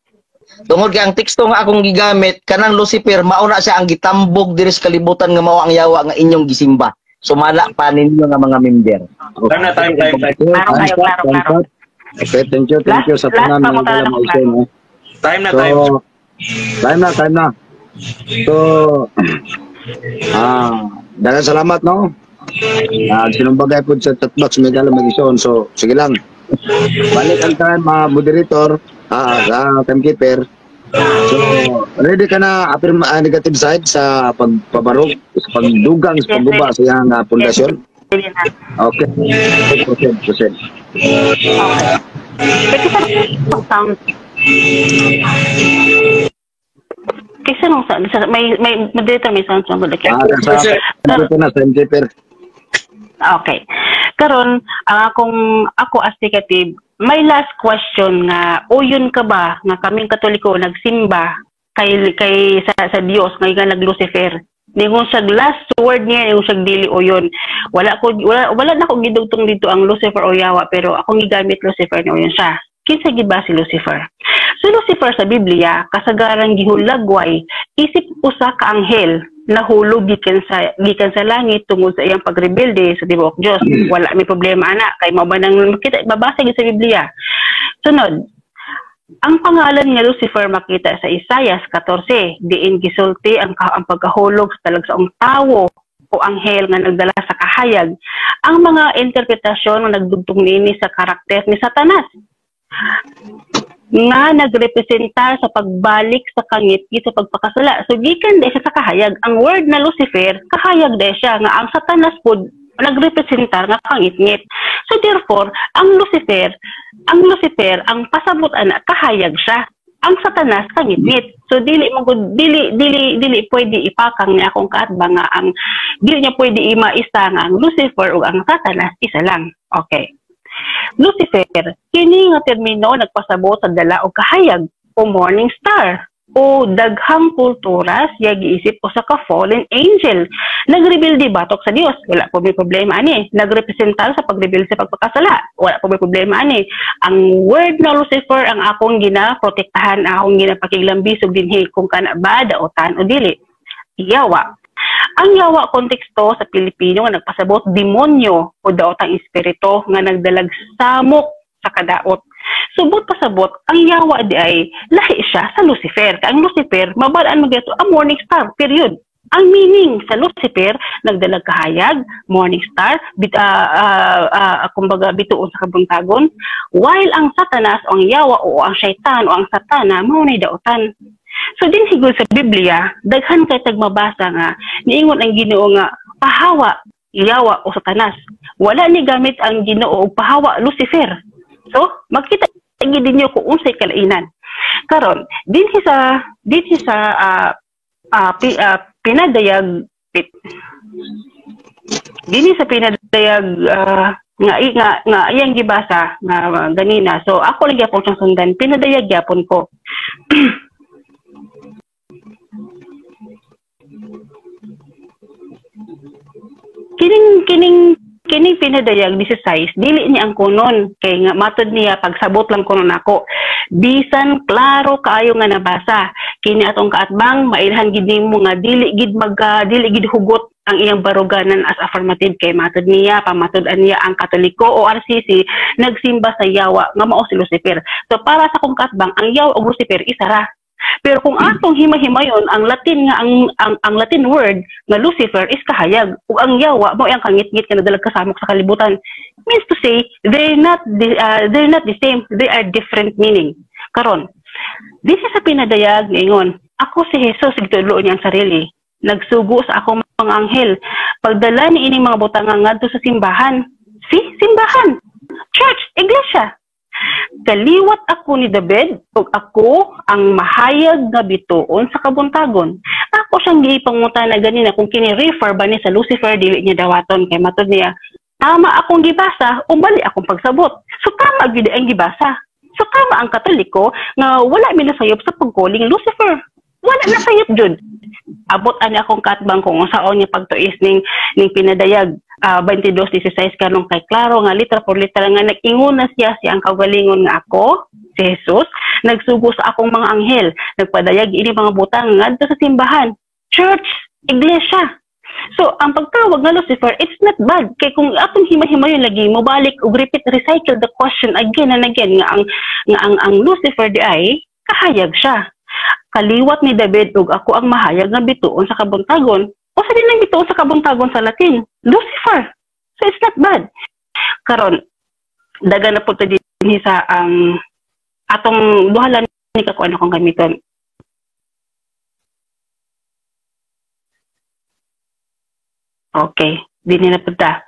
Tungod kay ang teksto nga akong gigamit kanang Lucifer mao na siya ang gitambog diri sa kalibutan nga mao ang yawa nga inyong gisimba. Sumala pa ninyo nga mga member. Time na, time, time, time. Okay, Klaro time's kayo, up, klaro, time's klaro. up. Okay, thank you sa Last tanan mga pangutana higala ko, mga igsoon, no? Time na, So, time. Time na, time na. So, daghang salamat, no? Sinumbagay po sa chat box, may gala mag-ison. So, sige lang. Balik ang time, mga moderator, timekeeper. So, ready ka na negative side sa pagpabarog, sa pagdugang, sa Yes, pagguba sa iyang pundasyon? Sige na. Okay. Proceed, proceed. Okay. Kaysa nung sound. Kaysa nung sound. May moderator, may sound sound. Okay. Sa, dito na, sa timekeeper. Okay. Karon, ang akong ako as negative, may last question nga uyon ka ba nga kaming Katoliko nagsimba kay kay sa Dios nga nga nag Lucifer? Ningon siya, last word niya, ningon siya dili uyon. Wala na ko gidugtong dito ang Lucifer o yawa, pero akong gigamit Lucifer ni uyon siya. Kinsa gid ba si Lucifer? Si Lucifer sa Biblia kasagaran gihulagway isip usa ka anghel nahulog gikan sa langit tungod sa iyang pagrebelde sa tibuok Dios. Wala may problema ana kay mao ba nang makita babasa gyud sa Biblia. Sunod, ang pangalan nga Lucifer makita sa Isaias 14 diin gisulti ang pagkahulog sa talagsaong tawo o anghel nga nagdala sa kahayag. Ang mga interpretasyon nga nagdugtong niini sa karakter ni Satanas. Nga nagrepresentar sa pagbalik sa kangitngit sa pagpakasala. So gikan di siya sa kahayag. Ang word na Lucifer, kahayag di siya nga ang Satanas pod nagrepresentar nga kangitngit. So therefore, ang Lucifer ang pasabot ana, kahayag siya. Ang Satanas, kangitngit. So dili mo gud, dili dili dili pwede ipakang ni akong kaatbang nga ang dili niya pwede imaisa nga ang Lucifer ug ang Satanas isa lang. Okay. Lucifer, kini nga termino nagpasabot sa dala og kahayag o morning star o daghang kultura siya giisip usa ka fallen angel. Nagrebelde batok sa Dios, wala po may problema ani. Nagrepresentar sa pagrebelde sa pagpakasala, wala po may problema ani. Ang word na Lucifer ang akong gina-protektahan, akong ginapakiglambisog dinhi kung kana ba daotan o dili. Yawa. Ang yawa, konteksto sa Pilipino nga nagpasabot demonyo o daotang espiritu nga nagdalag samok sa kadaot. Subot pasabot, ang yawa di ay lahi siya sa Lucifer. Kay ang Lucifer, mabalaan mo gato, ang morning star, period. Ang meaning sa Lucifer, nagdalag kahayag, morning star, kumbaga bituon sa kabuntagon, while ang Satanas o ang yawa o ang syaitan o ang satana, mao nay daotan. So din siguro sa Biblia, daghan kay tagmabasa nga niingon ang Ginoo nga pahawa yawa o Satanas. Wala ni gamit ang Ginoo og pahawa Lucifer. So magkita gid ninyo kung unsay kalainan. Karon, dinhi sa pinadayag, dinhi sa pinadayag nga nga nga iyang gibasa nga ganina. So ako lang gyapon siyang sundan, pinadayag gyapon ko. Kining kining kining pinadayag 16, dili niya ang kunon kay nga matod niya pagsabot lang kunon nako, bisan klaro kaayo nga nabasa kini. Atong kaatbang, mailhan gid nimo nga dili gid hugot ang iyang baruganan as affirmative kay matod niya, pamatud-an niya, ang Katoliko o RCC nagsimba sa yawa nga mao si Lucifer. So para sa akong kaatbang, ang yawa ug Lucifer isa ra. Pero kung atong hima-himayon ang Latin nga ang Latin word nga Lucifer is kahayag ug ang yawa mao ang kangitngit nga nadalag kasamok sa kalibutan, means to say they're not the same, they are different meaning. Karon, this is sa pinadayag, ningon, "Ako si Jesus," gitudlo niya ang sarili, "nagsugo sa akong mga anghel pagdala ni ining mga butanga ngadto sa simbahan." Si simbahan, church, iglesia. "Kaliwat ako ni David ug ako ang mahayag nga bituon sa kabuntagon." Ako siyang gipangutana ganina kung kini refer ba ni sa Lucifer, dili niya dawaton kay matod niya tama akong gibasa o mali akong pagsabot. So tama gyud ang gibasa. So tama ang Katoliko nga wala mi nasayop sa pag-calling Lucifer. Wala nasayop jud. Abot ani akong katbang kung unsaon niya pagtuis ning pinadayag 22:16 kanong kay klaro nga litra por litra nga nag-ingon na siya siyang kaugalingon nga ako si Jesus, nagsugo sa akong mga anghel, nagpadayag ini mga butang ngadto sa simbahan, church, iglesia. So ang pagtawag nga Lucifer, it's not bad kay kung atong hima-himayon lagi mobalik og repeat, recycle the question again and again nga ang Lucifer di ay kahayag siya, kaliwat ni David ug ako ang mahayag nga bituon sa kabuntagon. O sa din ang bituon sa kabuntagon sa Latin? Lucifer. So it's not bad. Karon, daga na po dinhi sa ang atong duhalan ni ka kung ano kong gamiton. Okay, dinhi na po ta.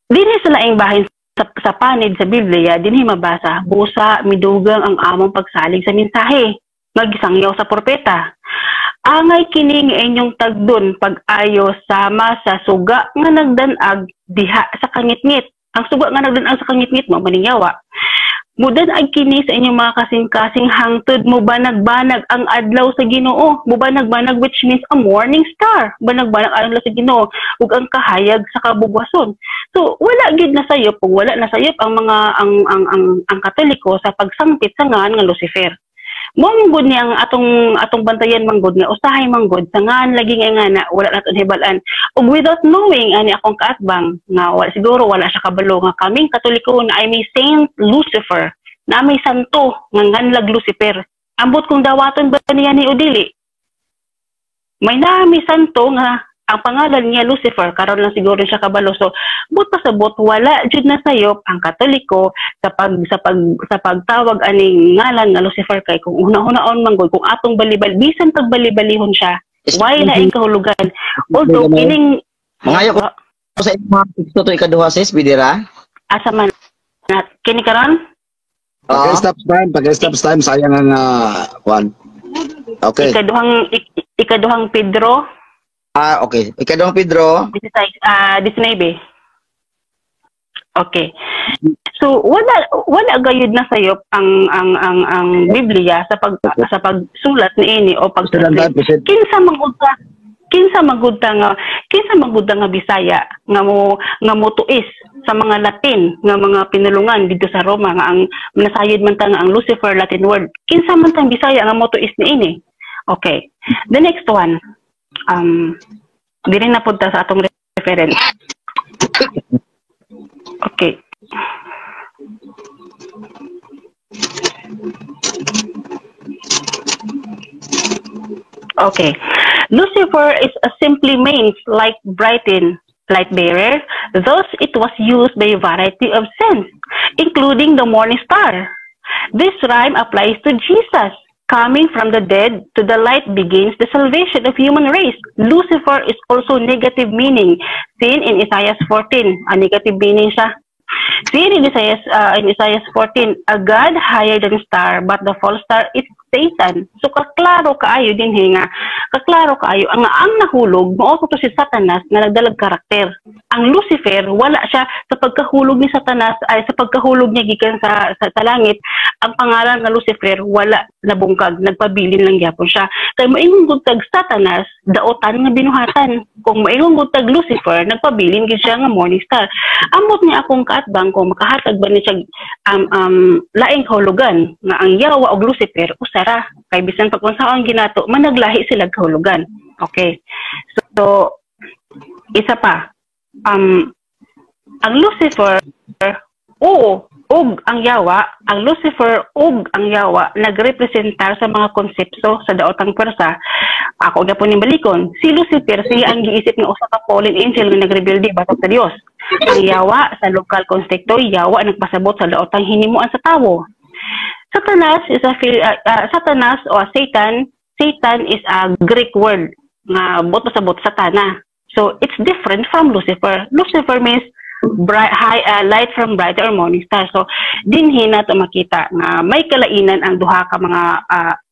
Dinhi sa laing bahin sa panid sa Biblia, dinhi mabasa, busa midugang ang among pagsalig sa mensahe, magisangyaw sa propeta. Angay kini nga inyong tagdon pag-ayo sama sa suga nga nagdanag diha sa kangitngit. Ang suga nga nagdanag sa kangitngit mo maning yawa. Mudanag kini sa inyong mga kasing-kasing hangtod mo banag-banag ang adlaw sa Ginoo. Mubanag-banag, which means a morning star. Banag-banag ang adlaw sa Ginoo ug ang kahayag sa kabugwason. So wala gid na sayop ug wala na sayop ang mga ang Katoliko sa pagsangpit sa ngan nga Lucifer. Mo man gud niya ang atong bantayan manggod nga usahay manggod sa ngan lagi nga na wala naton hibal-an ug without knowing ani akong kaatbang nga wala, siguro wala siya kabalo nga kaming Katoliko na ay may Saint Lucifer, na may santo nga nganlag Lucifer. Ambot kung dawaton ba niya ni o dili. May nami santo nga Ang pangalan niya Lucifer, karon lang siguro siya kabalo. So but pasabot wala jud na sayop ang Katoliko sa pagtawag aning ngalan nga Lucifer, kay kung una-unaon man gud, kung atong balibal, bisan pagbalibalihon siya, why laing kahulugan, although kining Mangayo ko sa imong teksto to ikaduha, sis, bidira. Asa man na kini karon? Pagka stop time, pagka stop time, sayang ang kwan. Okay. Ikaduhang Pedro. Ah, okay. Ikaduhang Pedro. 16, 19. Okay. So wala gayud na sayop ang Biblia sa pagsulat niini o pag Proceed. Kinsa man gud nga Bisaya nga mo tuis sa mga Latin nga mga pinulungan dito sa Roma, nga ang nasayod man ta nga ang Lucifer Latin word? Kinsa man tang Bisaya nga mo tuis niini? Okay, the next one, dili na punta sa atong reference. Okay. Okay. Lucifer is a simply means like brighten, light bearer. Thus, it was used by a variety of sense, including the morning star. This rhyme applies to Jesus. Coming from the dead to the light begins the salvation of human race. Lucifer is also negative meaning, seen in Isaiah 14. A negative meaning siya. Seen in Isaiah 14, a God higher than star, but the false star is Satan. So kaklaro kaayo din nga, kaklaro kaayo ang nahulog mao to si Satanas nga nagdalag karakter. Ang Lucifer, wala siya sa pagkahulog ni Satanas, ay sa pagkahulog niya gikan sa langit, ang pangalan nga Lucifer wala nabungkag, nagpabilin lang gyapon siya. Kay moingon gud tag Satanas, daotan nga binuhatan. Kung moingon gud tag Lucifer, nagpabilin gid siya nga morning star. Amot niya akong kaatbang kung makahatag ba ni siya laing kahulugan nga ang Yawa og Lucifer usara, kay bisan pag unsaon ginato managlahi sila kahulugan. Okay. So isa pa, ang Lucifer o ug ang Yawa, ang Lucifer ug ang Yawa nagrepresentar sa mga konsepto sa daotang pwersa. Ako gyapon ning balikon, si Lucifer siya ang giisip nga usa ka fallen angel nga nagrebelde batok sa Dios. Ang Yawa sa lokal konteksto, Yawa nagpasabot sa daotang hinimuan sa tawo. Satanas is a Satanas o Satan, Satan is a Greek word nga bot pasabot satana. So it's different from Lucifer. Lucifer means bright, high, light from bright or morning star. So dinhi nato makita nga may kalainan ang duha ka mga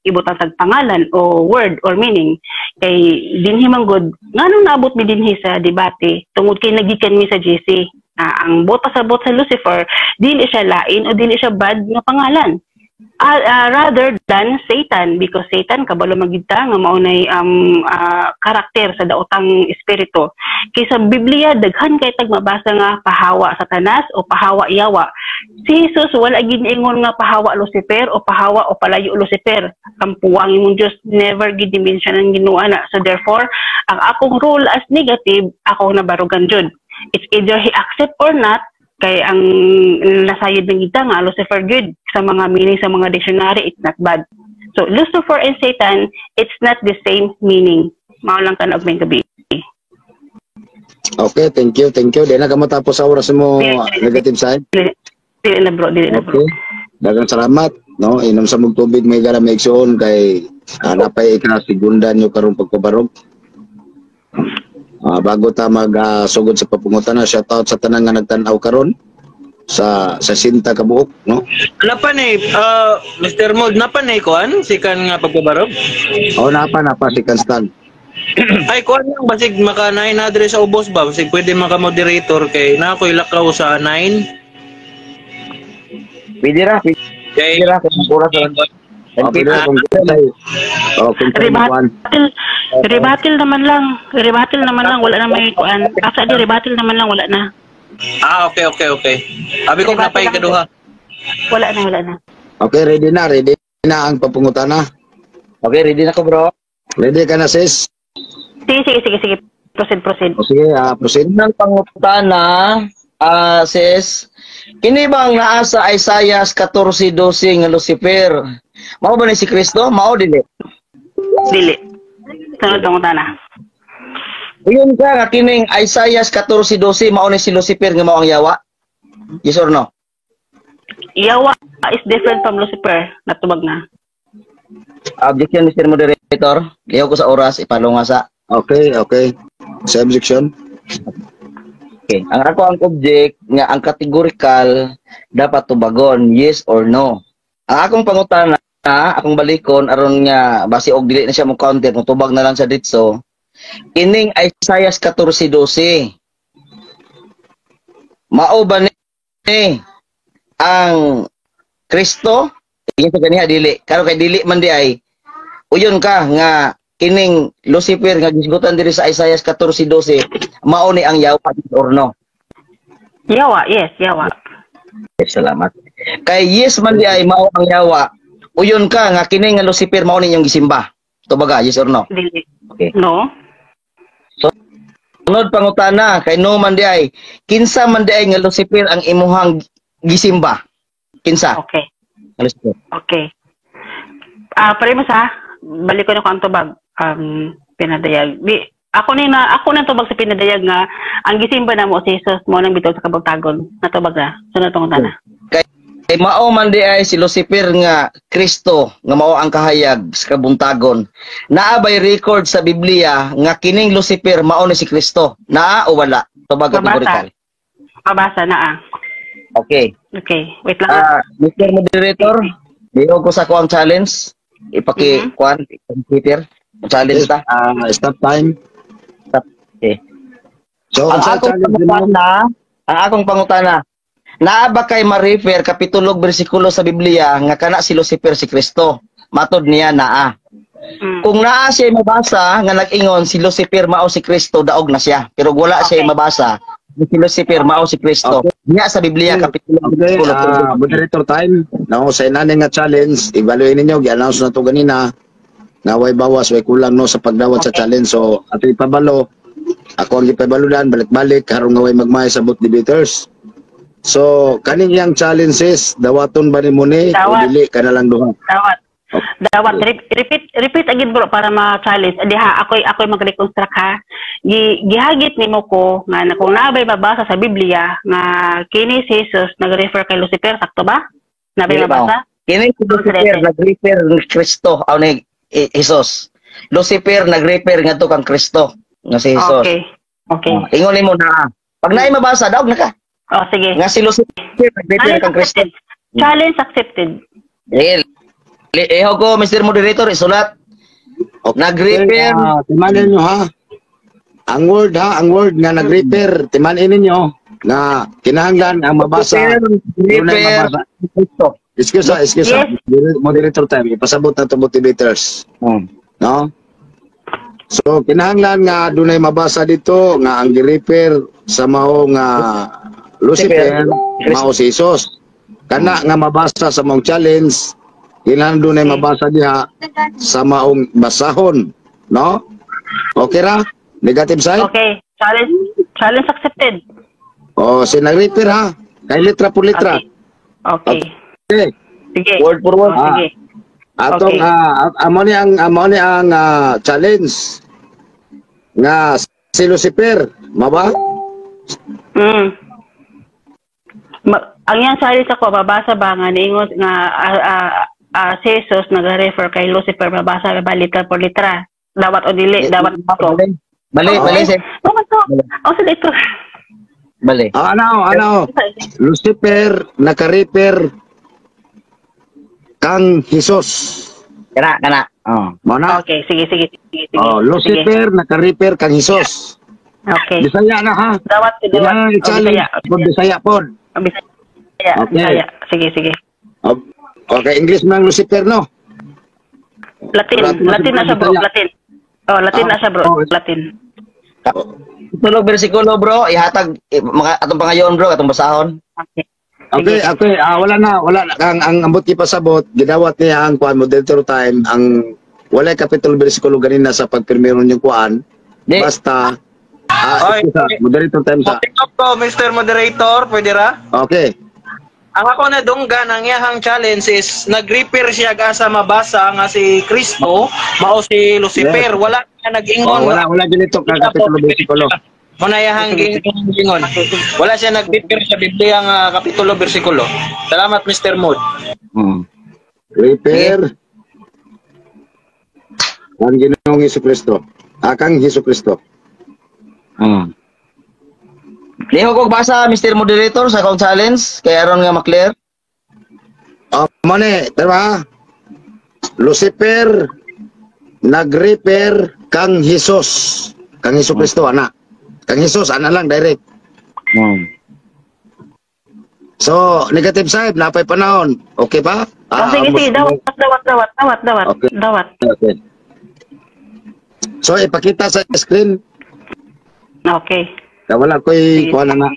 ibutang tag pangalan o word or meaning. Kay dinhi man gud nganong naabot mi dinhi sa debate, tungod kay nagikan mi sa GC ang bot pasabot sa Lucifer dili siya lain o dili siya bad nga pangalan, rather than Satan, because Satan kabalo magita nga mao nay karakter sa daotang espiritu. Kay sa Biblia daghan kay tag mabasa nga pahawa Satanas o pahawa Yawa. Si Jesus wala gid ingon nga pahawa Lucifer o pahawa o palayo Lucifer. Kampuwang imong Dios, never gid mention ang Ginoo ana. So therefore, ang akong role as negative, ako nabarugan jud. It's either he accept or not, kay ang nasayod ng kita nga Lucifer good sa mga meaning sa mga dictionary, it's not bad. So Lucifer and Satan, it's not the same meaning. Mao lang tan og may gabi. Okay, thank you, thank you. Di na ka matapos sa oras mo negative side. Dili na, bro, dili na, bro. Okay. Daghang salamat, no? Inom sa mong tubig, may gara may igsuon kay napay ika segunda nyo karong pagpabarog. Bago ta mag sugod sa papungutana, shout out sa tanan nga nagtan-aw karon sa Sinta kabuok, no? Napa ni Mr. Mold, napa ni kuan sikan nga pagpabarog? Oh, napa si Kanstan. Ay kuan lang, basig maka 9 na diri sa ubos ba, basig pwede maka moderator kay na ako'y lakaw sa 9. Pwede ra, Kay pwede ra kung oras ra. Oh, pwede ra kung Oh, kung Rebattle naman lang. Rebattle naman lang, wala na may kuan. Asa di rebattle naman lang, wala na. Ah, okay. Abi ko napay kaduha. Wala na, wala na. Okay, ready na ang papungutana. Okay, ready na ko, bro. Ready ka na, sis? Sige. Proceed. O, sige, proceed. Unang pangutana, sis, kini ba ang naa sa Isaiah 14:12 nga Lucifer? Mao ba ni si Kristo? Mao dili? Dili. Sunod pangutana. Uyon ka nga kining Isaiah 14:12 mao ni si Lucifer nga mao ang yawa? Yes or no? Yawa is different from Lucifer. Natubag na. Objection, Mr. Moderator. Lihaw ko sa oras, ipalunga sa. Okay. Sa objection. Okay. Ang ako ang object nga ang categorical dapat tubagon, yes or no. Ang akong pangutana, akong balikon aron nga basi og dili na siya mo counter, kung tubag na lang siya ditso. Ining Isaiah 14:12. Mao ba ni ang Kristo? Ingon sa ganiha dili. Karon kay dili man di ay uyon ka nga kining Lucifer nga gisgutan diri sa Isaiah 14:12 mao ni ang yawa or no? Yawa, yes, yawa. Yes, salamat. Kay yes man di ay mao ang yawa. Uyon ka nga kini nga Lucifer mao ninyong gisimba. Tubaga, yes or no? Dili. Okay. No. Sunod pangutana kay no man di ay kinsa man di ay nga Lucifer ang imuhang gisimba? Kinsa? Okay. Nga Lucifer. Okay. Ah, pare mo sa balik ko na ko ang tubag pinadayag. Di ako ni na ako na tubag sa pinadayag nga ang gisimba na mo si Jesus mo nang bitaw sa kabugtagon. Natubag na. Sunod pangutana. Kay mao man di ay si Lucifer nga Kristo nga mao ang kahayag sa kabuntagon. Naa bay record sa Biblia nga kining Lucifer mao ni si Kristo? Naa o wala? Tubag Mabasa. categorical. Pabasa na ah. Okay. Okay, wait lang. Ah, Mr. Moderator, diho ko sa kuang challenge. Ipaki kuan computer. Challenge ta. Ah, stop time. Stop. Okay. So, Ang sa akong challenge mo, pangutana, ang akong pangutana, naa ba kay ma-refer kapitulo bersikulo sa Biblia nga kana si Lucifer si Kristo? Matod niya naa. Kung naa siya mabasa nga nag-ingon si Lucifer mao si Kristo, daog na siya. Pero wala siya mabasa si Lucifer mao si Kristo. Niya sa Biblia kapitulo Okay, bersikulo. Moderator time. Now, sa inani nga challenge, evaluate ninyo, gi-announce na to ganina, nga way bawas, way kulang no sa pagdawat sa challenge. So, ato ipabalo, ako ang gipabaludan, balik-balik, harong nga way magmay sa both debaters. So, kaning iyang challenges, dawaton ba nimo ni o Dawat. dili ka na lang duha? Dawat. Dawat. Repeat repeat again, bro, para ma-challenge. Diha ako'y mag-reconstruct ha. Gihagit nimo ko nga na kung nabay mabasa sa Biblia nga kini si Jesus nag-refer kay Lucifer, sakto ba? Nabay Dili ba? mabasa? Kini si Lucifer nag-refer ni Kristo aw ni Jesus. Lucifer nag-refer ngadto kang Kristo nga si Jesus. Okay. Oh, ingon nimo naa. Pag naay mabasa, daog na ka. Oh, sige. Nga si Lucifer nag-refer Challenge kang Kristo. accepted. Challenge accepted. Dili. Iho ko, Mr. Moderator, isulat. Okay. Nag-refer. Ah, timanin nyo ha. Ang word ha, ang word nga nag-refer, timanin ninyo nga kinahanglan ang mabasa. Refer Dunay mabasa. Kristo. Excuse ha, excuse ha. Yes. Moderator time, ipasabot na to motivators. No? So kinahanglan nga dunay mabasa dito nga ang gi-refer sa mao nga Lucifer mao si Jesus. Kana nga mabasa sa maong challenge, kinahanglan dunay mabasa diha sa maong basahon, no? Okay ra? Negative side? Okay. Challenge challenge accepted. O si nag-refer ha. Kay litra por litra. Okay. Okay. Sige. Word for word. Oh, sige. Atong amo ni ang challenge nga si Lucifer, maba? Ang iyang challenge ako, mabasa ba nga niingon nga si Jesus nag-refer kay Lucifer, mabasa ba litra por litra? Dawat o dili, dawat ko. Bali, bali, sir. Oh, to. Oh, sa dito. Bali. Ah, ano, ano? Lucifer naka-refer kang Jesus. Kana, kana. Oh. Mao na? Okay, sige, sige, sige, sige. Oh, Lucifer naka-refer kang Jesus. Okay. Bisaya na ha. Dawat ko, dawat. Yan ang Oh, challenge. Bisaya. Pod Bisaya pod. Oh, Bisaya. Okay. Bisaya. Sige, sige. Oh, okay, English man ang Lucifer no. Latin, Latin, Latin na siya, bro, Bisaya. Latin. Oh, Latin na siya, bro, Oh. Latin. Tulog bersikulo, bro, ihatag mga atong pangayon, bro, atong basahon. Okay. Okay, okay. Ah, wala na, wala na. Ang ambot ipasabot, gidawat niya ang kuan moderator time, ang walay kapitulo bersikulo ganina sa pagpirmiro niyong kuan. Di. Basta Oy. excuse, moderator time sa. Take off ko, Mr. Moderator, pwede ra? Okay. Ang ako na dunggan ang iyahang challenge is nag-repair siya asa mabasa nga si Kristo mao si Lucifer. Yes. Wala siya nag-ingon. Oh, wala wala ginito ka kapitulo bersikulo. Mao na iyahang gingon. Wala siya nag-repair sa Biblia nga kapitulo bersikulo. Salamat, Mr. Mod. Repair. Ang Ginoong Hesus Kristo. Akang Hesus Kristo. Lihok og basa, Mr. Moderator, sa akong challenge kay aron nga maklear. Oh, mane, diba? Lucifer nag-repair kang Jesus. Kang Hesus Kristo ana. Kang Jesus ana lang direct. So, negative side napay panahon. Okay ba? Oh, sige, sige, dawat, dawat, dawat, dawat, dawat, Okay. dawat. Okay. So, ipakita sa screen. Okay. Wala ko'y kuha na na.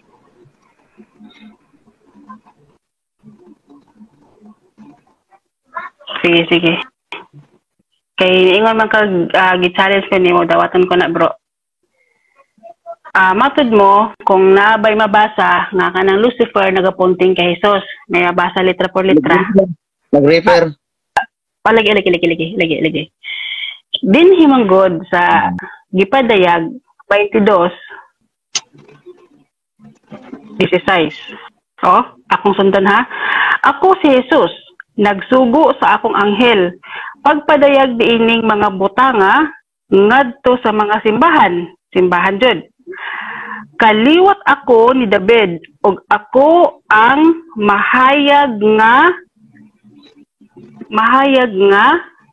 Sige, sige. Kay ingon man kag gi-challenge ko nimo, dawatan ko na, bro. Matud mo kung naabay mabasa nga kanang Lucifer nagapunting kay Jesus. May mabasa litra por litra. Nag-refer. Oh, lagi, lagi, lagi, lagi, lagi, lagi. Dinhi man god sa gipadayag 22:16. Oh, akong sundan ha. Ako si Jesus, nagsugo sa akong anghel. Pagpadayag diining mga butanga ngadto sa mga simbahan, simbahan jud. Kaliwat ako ni David ug ako ang mahayag nga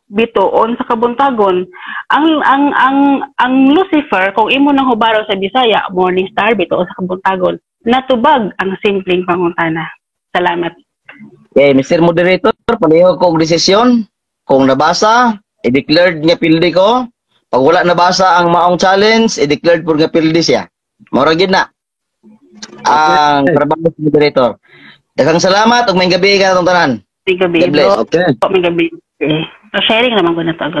bituon sa kabuntagon. Ang Lucifer, kung imo nang hubaro sa Bisaya, morning star, bituon sa kabuntagon. Natubag ang simpleng pangutana. Salamat. Okay, Mr. Moderator, palihog ko og desisyon. Kung nabasa, i-declared nga pildi ko. Pag wala nabasa ang maong challenge, i-declared pud nga pildi siya. Mao ra gyud na ang trabaho sa moderator. Daghang salamat ug maayong gabi kanatong tanan. May gabi. God bless. Okay. May gabi. So, sharing naman ko na to agad.